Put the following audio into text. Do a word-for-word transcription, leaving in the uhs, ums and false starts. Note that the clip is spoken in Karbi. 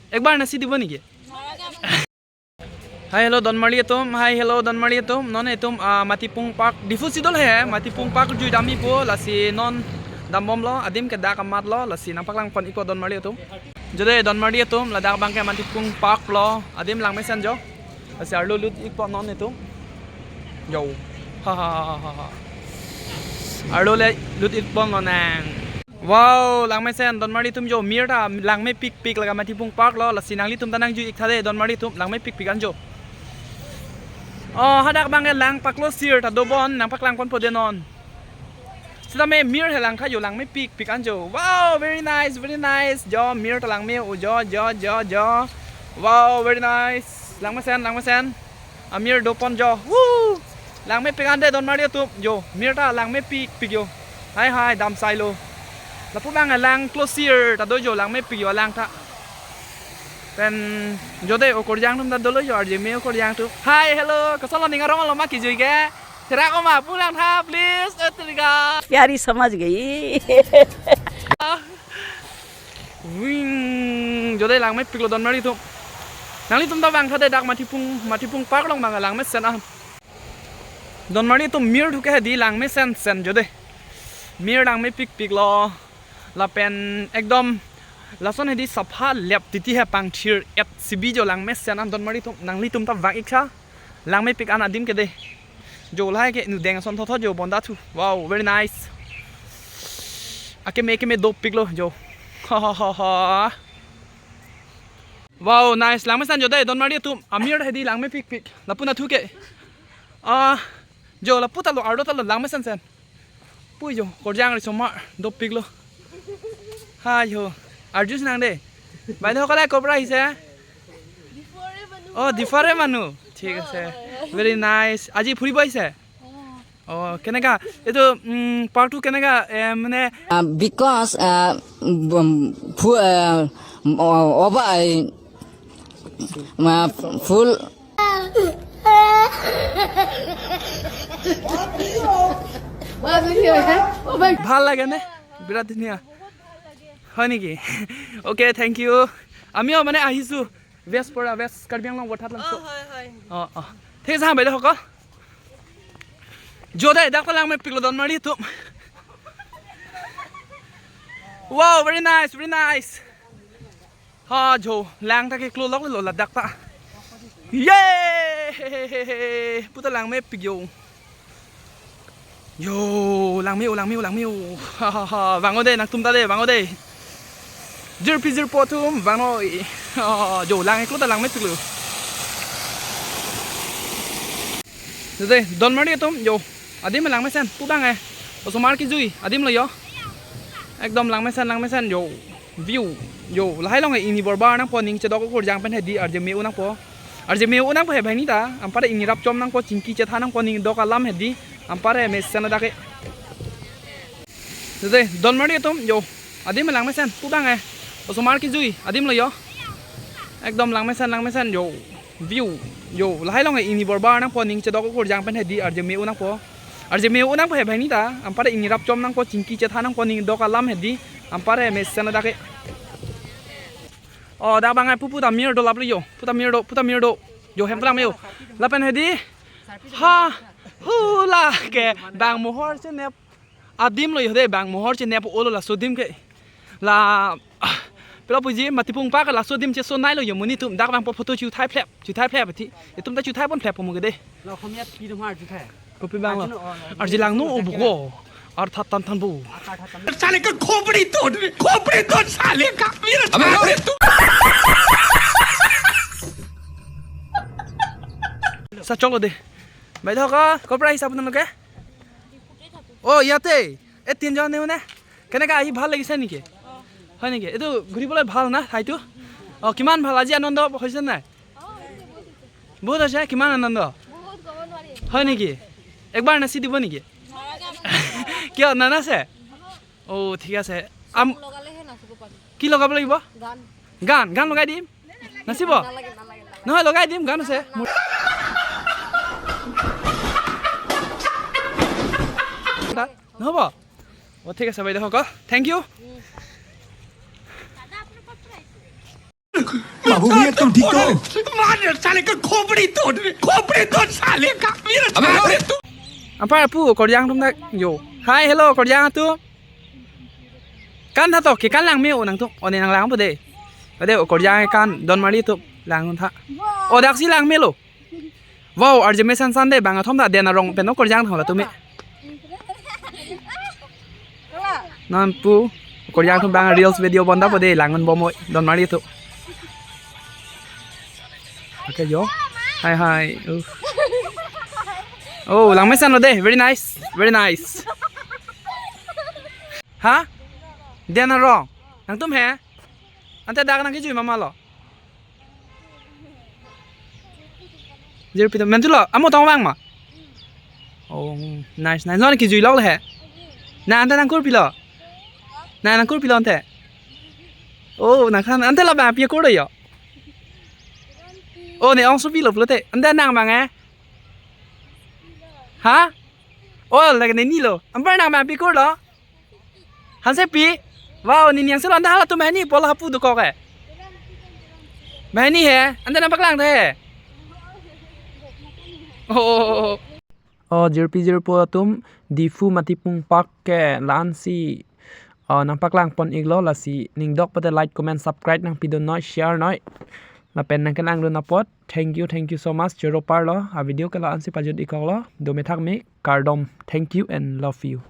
Ekbar nasi dibo niki? Hi, hello, Donmarli atum. Hi, hello, Donmarli atum. Non etum, ah, Matipung Park. Diphu si dolo he, Matipung Park jui damji pu, lasi non dambomlo, adim ke dak amat lo, lasi nangpaklang pon ikpo Donmarli atum. Jo dei Donmarli atum, ladak abang ke Matipung Park lo, adim langmesen jo. Lasi arlo lut ikpo non etum. Jo. Ha, ha, ha, ha, ha. Arlo le lut ikpo non nang. Wow, langmesen, Donmarli atum jo, mir ta langmepikpik, laga Matipung Park lo, lasi nanglitum ta nangjui ik tha dei, Donmarli atum, langmepikpik an jo. Oh, hadak abang ke lang paklo sir ta dobom, nangpaklang ponpo dei non. Sitame mir he lang tha jo, langmepikpik an jo. Wow, very nice, very nice. Jo, mir ta langme-o jo, jo, jo, jo. Wow, very nice. Langmesen, langmesen. Amir dopon jo. Woo! Langmepik an dei Donmarli atum. Jo, mir ta langmepikpik jo. Hai, hai, dam sai lo. Lapu abang lang klo sir ta do jo, langmepik jo lang ta. Pen jo dei okorjang atum ta dolo jo, arje me okorjang atum. Hi, hello. Koson lo, ning arong lo ma kijui ke? Therak oma, pulang tha, please. Eh, terika. प्यारी समझ गई। Wing, jo dei langmepik lo Donmarli atum. Nanglitum ta vang tha dei, dak Matipung, Matipung Park along abang langmesen ah. Donmarli atum, mir thu ke hedi langmesen sen jo dei. Mir langmepikpik lo. Lapen ekdom lason hedi sapha lep titi he, pangthir-et si bi jo, langmesen an Donmarli atum, nanglitum ta vang ik tha. Langmepik an adim ke dei. Jo, lahai ke inut deng ason thotho jo, bonda thu. Wow, very nice. Akeme keme dopik lo jo. Ha, ha, ha, ha. Wow, nice. Langmesen jo dei Donmarli atum. Amir hedi langmepikpik. Lapu na thu ke. Ah, jo, lapu ta lo, arlo ta lo, langmesen sen. Pu jo, korjang ri somar dopik lo. Hai ho. Arju si nang dei. Bai do kala kopra ahise? Oh, Diphu-re manu. ঠিক আছে। Very nice. আজি ফুৰিব আহিছে? Oh, কেনেকা? এইটো, উম, park টো কেনেকা? এ, মানে Uh, because uh, um, fu- uh, over uh, uh, full ভাল লাগে নে? বিৰাট ধুনীয়া। হয় নেকি? Okay, thank you. আমিও মানে আহিছো ৱেষ্ট পৰা, ৱেষ্ট কাৰ্বি আংলং বঠাত অ, লাগছো। হয়, হয়। অ, অ। ঠিক আছে হা, বাইদেউসকল। Jo dei, dak ta langmepik lo Donmarli atum. Wow, very nice, very nice. Ha, jo, lang ta ke klo lok lo ladak ta. Yay! Puta langmepik jo. Jo, langme-o, langme-o, langme-o. Ha, ha, ha. Vang-o dei, nangtum ta dei, vang-o dei. Jirpi jirpo atum, vang-noi. Ha, jo, lang iklo ta langmepik lo. Jo dei, Donmarli atum, jo. Adim langmesen, pu abang eh. Osomar kijui, adim lo jo. Ekdom langmesen, langmesen, jo. View, jo, lahai along ke ingni borbar nangpo, ning chedok okorjang pen hedi arje me-o nangpo. Arje me-o nangpo he banghini ta, anparta ingni rapchom nangpo, chingki chethan nangpo, ning dok alam hedi, anparta mesen ladak ke. Jo dei, Donmarli atum, jo, adim langmesen, pu abang eh. Osomar kijui, adim lo jo. Ekdom langmesen, langmesen, jo. View, jo, lahai along ke ingni borbar nangpo, ning chedok okorjang pen hedi arje me-o nangpo. Arje me-o nangpo he banghini ta, anparta ingni rapchom nangpo, chingki chethan nangpo, ning dok alam hedi, anparta mesen ladak ke. Oh, dak abang eh pu, puta mir do lap lo jo, puta mir do, puta mir do. Jo, hem pulang me-o. Lapen hedi. Ha, hula ke bang mohor chenep. Adim lo jo dei, bang mohor chenep olo laso adim ke. La, ah, pela puji Matipung Park laso adim chesonei lo jo, monit atum dak abang po photo chuthai phlep, chuthai phlep thi. Itum ta chuthai pon phlep po mo ke dei. Lo khomia pi dum har chuthai. Kopi abang lo. Arju no, oh, arju lang no, oh, buko. Arthat tan tan bo. Arthat tan tan bo। साले का खोपड़ी तोड़, खोपड़ी तोड़ साले का। मेरा अबे, साले अबे। तू। Sa chok lo dei. বাইদেউসকল, ক'ৰ পৰা আহিছে আপোনালোকে? অ, ইয়াতে? এই তিনিজন নে মানে? কেনেকা আহি ভাল লাগিছে নেকি? হয় নেকি? এইটো ঘূৰিবলৈ ভাল না ঠাইটো? অ, কিমান ভাল? আজি আনন্দ হৈছে নাই? বহুত হৈছে? কিমান আনন্দ? হয় নেকি? একবাৰ নাচি দিব নেকি? কিয় নানাচে? অ, ঠিক আছে। আম- কি লগাব লাগিব? গান, গান লগাই দিম। নাচিব? নালাগে, নালাগে, নালাগে। নহয়, লগাই দিম, গান আছে। নহ'ব? অ, ঠিক আছে বাইদেউসকল, থেংক ইউ। वो भी एकदम ठीक तो है। मार साले का खोपड़ी तोड़, खोपड़ी तोड़ साले का, मेरा अबे, खोपड़ी तोड़। Apar pu, korjang atum dak yo. Hi, hello, korjang atum. Kan tha to, ke kan lang me o nangtum. O ne nang lang po de. Ade, o korjang kan, don mari atum, lang tha. O daksi lang melo. Wow, arje mesan Sunday bang athom ta Den Arong pen o korjang thang la tumi. Non pu korjang atum bang reels video bonda po de lang bom oi don mari atum. Okay yo. Hi hi. Uh. Oh, lang mesan lo de. Very nice. Very nice. Ha? Den Arong. Nangtum he? Ante dak nangkejui ma ma lo? Jirpi atum. Mentu lo, amo tong vang ma? Oh, nice, nice. Non kejui lok le he. Na ante nang kur pilo? Na nang kur pilo ante? Oh, nang kan ante la ba pi kur do yo. Oh, ne ong so pilo pulote. Ante nang bang eh? Ha? Oh, lagi ne ni lo. Ampar nang ba pi kur lo? Hanse pi? Wow, nini yang selon dah halatum bahini pola hapu dokok eh. Bahini he, ante nang paklang tha he. Oh, oh, oh, oh. Oh, jirpi jirpo atum, Diphu Matipung Park ke la-ansi, oh, nang paklang pon iklo lasi, ning dok pate like, comment, subscribe nang pidun noi, share noi. Lapen nang kenang dun apot. Thank you, thank you so much. Choro parlo, a video ke la-ansi pajut ikok lo. Dome thak me, kardom. Thank you and love you.